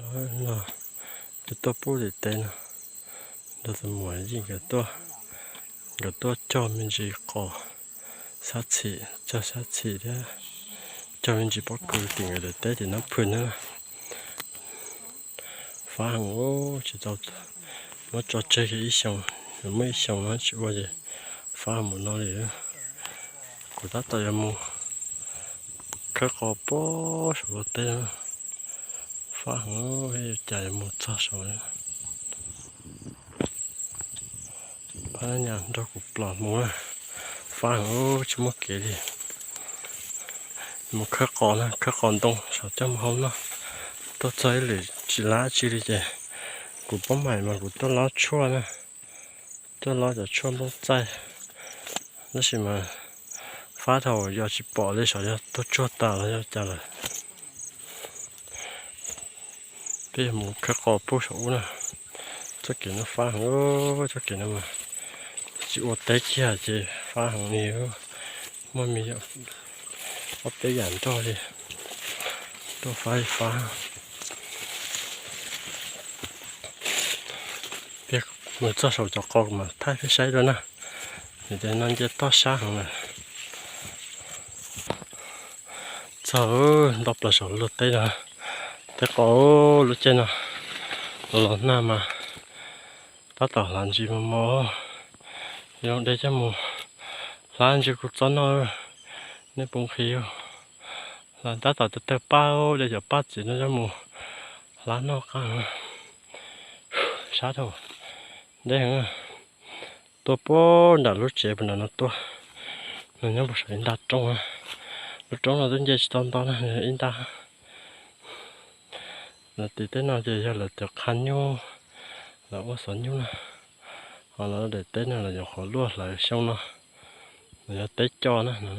No, tus tuaj pub tim teb no, nrog tus muam Yij nkawd tuaj, nkawd tuaj cog me ntsis qos sab txhim, cog sab txhim thiab cog me ntsis pob kws tim nkawd daim teb tim Nab Phwm na. Fab heev, tsis tau, muab tso tseg kiag ib xyoos, muaj ib xyoos no tsis ua ces fab heev npaum no li. Kuv tab tom yuav mus khawb qos puag saum luag teb no. Fab heev, yuav cas yuav mus txog saud. Pab nyas nrog kuv plos mus, fab heev tsis muaj kev li. Mus khawb qos na, khawb qos ntoo saum coj mus hau noj. Tuaj txog ib lwm tsis lab tsi li ces kuv pab maim mas kuv tuaj lob tshuaj na, tuaj lob cov tshuaj nplooj txaij. Tab sis mas fab dhau yog tsis pom li, saum yog tuag tsuag tas los yog cas lawm. Peb yuav mus khawb qos puag saum ub na. Txoj kev no fab heev, txoj kev no mas tsis ua teb kiag ces fab heev li. Muaj me ob peb yam nroj li, tuaj fab li fab. Peb mus txog saum cov qos mas thaij peb saib dua na. Vim tias no nce toj sab heev lawm. Txog nto plaws saum luag teb no, teb qos lub caij no los nag mas tab tom hlav ntsis mos mos. Zoo de coj mus hlav ntsis kuv txob noj, nej puas nqhis? Hlav tab tom tawg paj, de cov paj txiv no coj mus hlav noj qab heev. Sab dhau, deb heev. Tuaj puag nram lub tsev puag nram no tuaj, nws nyob puag saum ib nta roob. Lub roob no twb nce tsis tau nto na, ib nta. Lawv tim teb no ces yog lawv cov qha nyuj, lawv ua xov nyuj na. Ho lawv daim teb no los yog qhov luaj hlawv xyoo no, los yog teb co na no.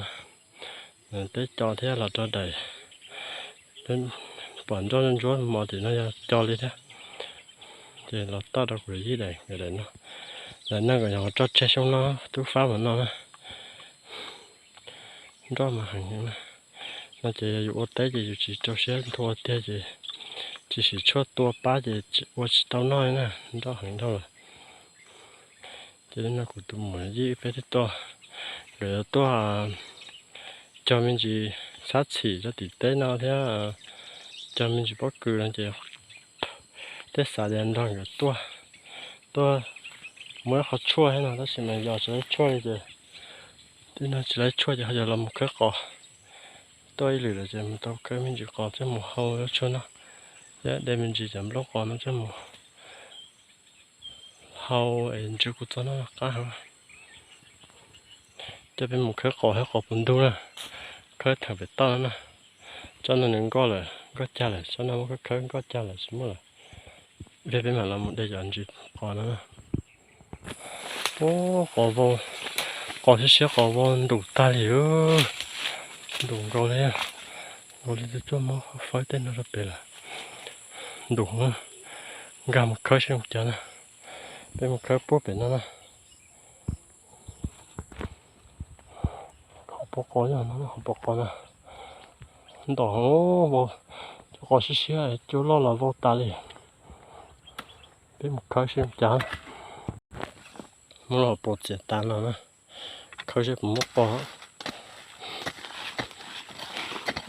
Teb co thiab los rau daim, pom nroj ntsuab mos tim no yog co li thiab. Ces los toj rau kuv yij daim, daim no. Daim no kom yog roj tseg xyoo no twb fab mas no na. Nroj mas heev na. No ces yog yus ua teb ces yus tsis rau siab nthua tiag ces tsis siv tshuaj tua pab ces ua tsis tau noj li na, nroj heev dhau lawm. Ces li no kuv tus muam Yij peb thiaj tuaj, nkawd yuav tuaj cog me ntsis sab txhim rau tim teb no thiab cog me ntsis pob kws no ces thiaj xav tias nrog nkawd tuaj, tuaj muab ib qho tshuaj thiab no tab sis mas yos tsis laib tshuaj li ces, tib no tsis laib tshuaj ces ho yuav los mus khawb qos. Tuaj ib lwm lawm ces mus tau khawb me ntsis qos thiab mus hau lub tshuaj no, thiab de me ntsis cov nplooj qos no thiab mus hau es ntsw kuv txob noj qab heev. Coj peb mus khawb qos thiab qos puv ntug na, khawb theem pem toj no na. Tsob no nws nkoj lawm, nkoj cag lawm, tsob no muab khawb khawb nkoj cag lawm tsis muaj lawm. Peb, peb mam los mus de cov ntsis qos no na. Ub, qos vau, qos siab siab qos vau ntus tag li, ntus nkaus li, nkaus li tus tuaj muab fawb tej no rau pem lawm. Ntus, nkag mus khawb seb mus cas na. Peb mus khawb puag pem no na. Qhov pov qos yog no, qhov pov qos na. Ntom, vau, cov qos siab siab, cua loj los vau tas li. Peb mus khawb seb mus cas. Muab los pov txiav tas los na. Khawb seb puas muaj qos.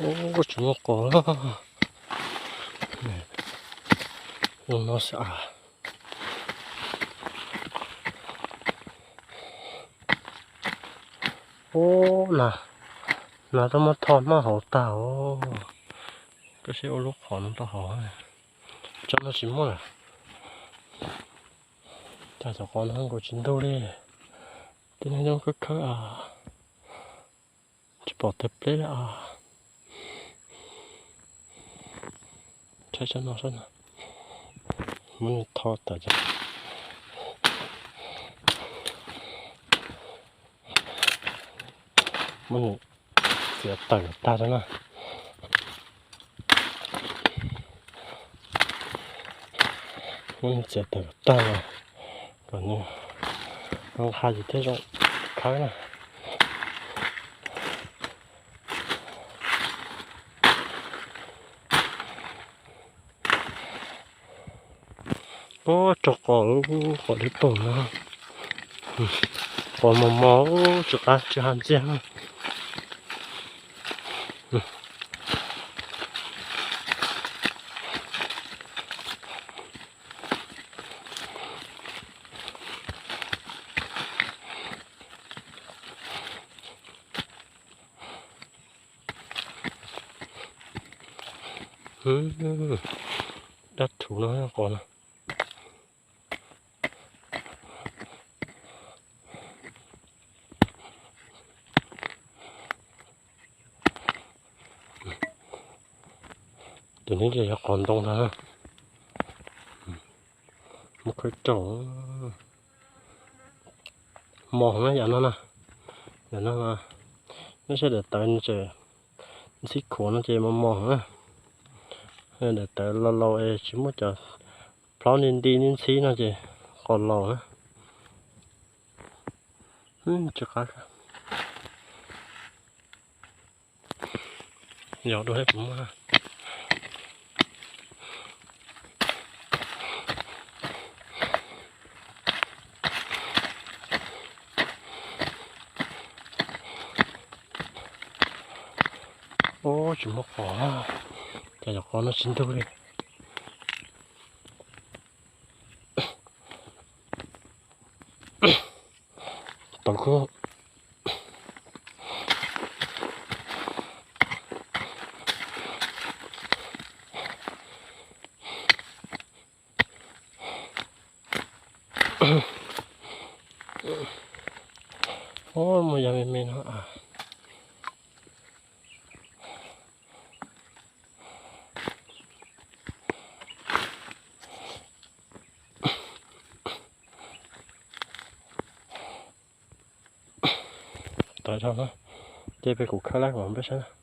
Ub, tsis muaj qos. Zoo no xwb as. Ub, nas, nas twb muab tho noj hauv tag os. Koj seb ua lub qhov no tau hauv. Tsob no tsis muaj lawm. Cas cov qos no nkaus tsis ntug li. Tej no zoo khawb khawb as. Tsis pom tawg pleb li as. Thaij tsob no seb no. Muab nws tho tawm, muab nws txiav tawm tag rau na. Muab nws txiav tawm tag los kom nws nqa ces thiaj zoo khawb na. Ub, raug qos, qos dib poog no. Qos mos mos, tsis qab tsis ha ntxiag. Dab thuv no qos no. Tus no ces yog qos ntoo ntag. Muab khawb rau. Mos heev na yam no na. Yam no, nyob sab daim tawv no ces ntxhib khuav no ces mos mos heev na. Daim tawv laus laus es tsis muaj cov plhaub nti nti ntxhib no ces qos laus na. Tsis qab. Yog dua puas muaj. Ub, tsis muaj qos, cas cov qos no tsis ntug li. Tau kub. Ub, muaj yam me me no. Tau, ces peb kuv khawb lab kom peb saib.